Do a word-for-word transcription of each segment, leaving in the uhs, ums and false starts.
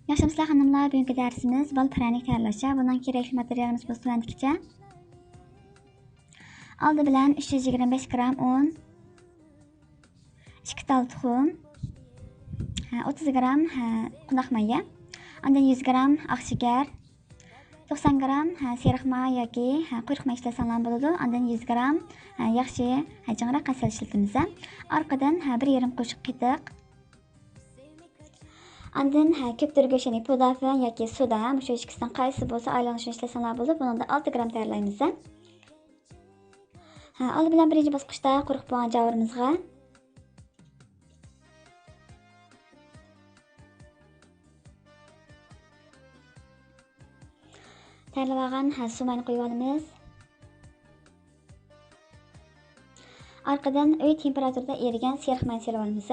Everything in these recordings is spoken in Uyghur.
ياخشىمۇسىلەر خانىملار، بۈگۈنكى دەرسىمىز بال پىرەنىك تەييارلاشچە. بۇنىڭ كېرەكلىك ماتېرىيالىمىز بولسا تۆۋەندىكىچە. ئالدى بىلەن ئۈچ يۈز يىگىرمە بەش گرام ئۇن، ئىككى تال تۇخۇم، ھە، ئوتتۇز گرام، ھە، قوناق مايا، ئاندىن يۈز گرام ئاق شېكەر، توقسان گرام، ھە، سېرىق ماي ياكى، ھە، قۇيرۇق ماي ئىشلەتسەڭلار بولىدۇ. ئاندىن يۈز گرام، ھە، ياخشى، ھە، جىڭراق ھەسەل ئىشلىتىمىز. ئارقىدىن، ھە، بىر يېرىم قوشۇق قېتىق. ئاندىن، ھە، كۆپتۈرگۈچ، يەنى پۇدافىن ياكى سودا، مۇشۇ ئىككىسىنىڭ قايسىسى بولسا ئايلانغۇچنى ئىشلەتسەڭلار بولىدۇ. بۇنىڭدا ئالتە گرام تەييارلايمىز. ھە، ئالدى بىلەن بىرىنچى باسقۇچتا قۇرۇق بولغان جاۋۇرىمىزغا تەييارلىۋالغان، ھە، سۇ ماينى قۇيۇۋالىمىز. ئارقىدىن ئۆي تېمپېراتۇرىدا ئېرىگەن سېرىق ماينى سېلىۋالىمىز.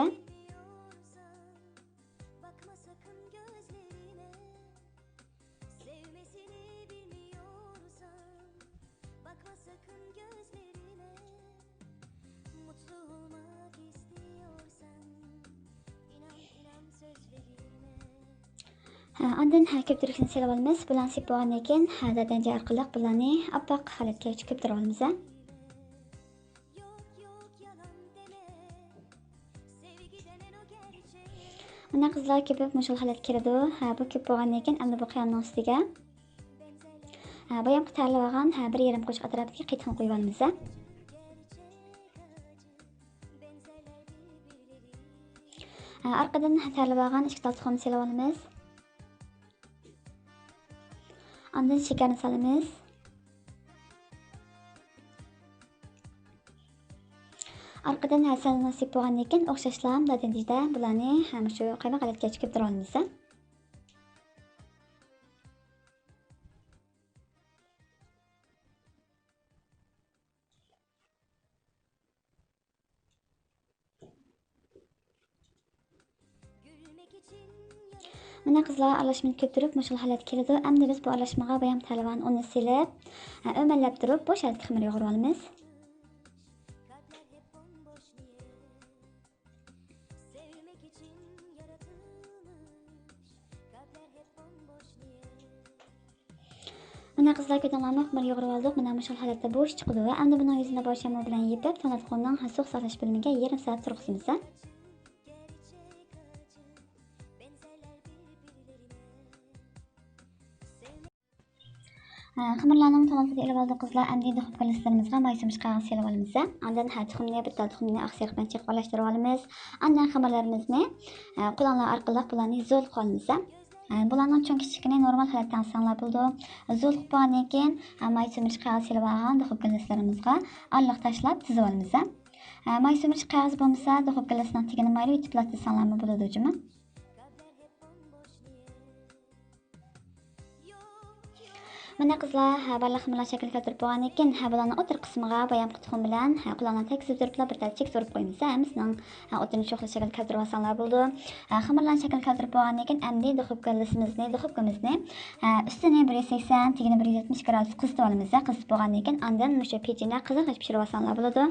ھە، ئاندىن، ھە، كۆپتۈرگۈچنى سېلىۋالىمىز. بۇلارنى سېلىپ بولغاندىن كېيىن، ھە، دادەنجە ئارقىلىق بۇلارنى ئاپئاق ھالەتكە كۆپتۈرۈۋالىمىز. مانا قىزلار، كۆپۈپ مۇشۇ خىل ھالەتكە كېلىدۇ. ھە، بۇ كۆپ بولغاندىن كېيىن ئەمدى بۇ قىيامنىڭ ئۈستىگە، ھە، بايامقى تەييارلىۋالغان، ھە، بىر يېرىم قوشۇق ئەتراپىدىكى قېتىقنى قويۇۋالىمىز. ھە، ئارقىدىن تەييارلىۋالغان ئىككى تال تۇخۇمنى سېلىۋالىمىز. ئاندىن شېكەرنى سالىمىز. ئارقىدىن ھەسەلنى سېلىپ بولغاندىن كېيىن، ئوخشاشلا دادەنجىدە بۇلارنى ھەم شۇ قايماق ھالەتكە كۆپتۈرۈۋالىمىز. مانا قىزلار، ئارىلاشمىنى كۆپتۈرۈپ مۇشۇ ھالەتكە كېلىدۇ. ئەمدى بىز بۇ ئارىلاشمىغا بايام تەييارلىغان ئۇننى سېلىپ، ھە، ئۆمەللەپ تۇرۇپ بوش ھالەتتە خېمىر يۇغۇرۇۋالىمىز. مانا قىزلار، كۆردۈڭلارمۇ، خېمىر يۇغۇرۇۋالدۇق. مانا مۇشۇ ھالەتتە بوش چىقىدۇ. ۋە ئەمدى بۇنىڭ يۈزىنى بوش يامۇ بىلەن يېپىپ، تونۇلغۇچنىڭ سۇيۇق ساقلاش بۆلۈمىگە يېرىم سائەت تۇرغۇزىمىز. ھە، خېمىرلارنىڭ تونۇلغۇسىنى ئېلىپ ئالدۇق قىزلار. ئەمدى دۇخوپكا لىستىمىزغا ماي سۈمۈرۈش قەغەز سېلىپ ئالىمىز. ئاندىن ھە، تۇخۇمنى، بىر تال تۇخۇمنى ئاق سېرىق بىلەن چېقىپ ئارىلاشتۇرۇپ ئالىمىز. ئاندىن خېمىرلىرىمىزنى، ھە، قولۇڭلار ئارقىلىق بۇلارنى زولىقىپ ئالىمىز. ھە، بۇلارنىڭ چوڭ كىچىكىنى نورمال ھالەتتە ئالساڭلار بولىدۇ. زولىقىپ بولغاندىن كېيىن، ھە، ماي سۈمۈرۈش قەغەز سېلىپ ئالغان دۇخوپكا لىستىمىزغا ئارىلىق تاشلاپ تىزىپ ئالىمىز. ھە، ماي سۈمۈرۈش قەغىزى بولمىسا، دۇخوپكا لىستىنىڭ تېگىنى مايلىۋېتىپلا تىزساڭلارمۇ بولىدۇ جۇمۇ. مانا قىزلار، ھە، بارلىق خېمىرلارنى شەكىلگە كەلتۈرۈپ بولغاندىن كېيىن، ھە، بۇلارنىڭ ئوتتۇرا قىسمىغا بايامقى تۇخۇم بىلەن، ھە، قوللارنى تەگكۈزۈپ تۇرۇپلا بىر تال چېكىت ئۇرۇپ قويىمىز. ھەممىسىنىڭ، ھە، ئوتتۇرىنى شۇ خىل شەكىلگە كەلتۈرۈپ ئالساڭلار بولىدۇ. ھە، خېمىرلارنى شەكىلگە كەلتۈرۈپ بولغاندىن كېيىن، ئەمدى دۇخوپكا لىستىمىزنى، دۇخوپكىمىزنى، ھە، ئۈستىنى بىر يۈز سەكسەن، تېگىنى بىر يۈز يەتمىش گرادۇس قىزىتىپ ئالىمىز. قىزىتىپ بولغاندىن كېيىن، ئاندىن مۇشۇ پېچىنى قىزغىنچە پىشۇرۇپ ئالساڭلار بولىدۇ.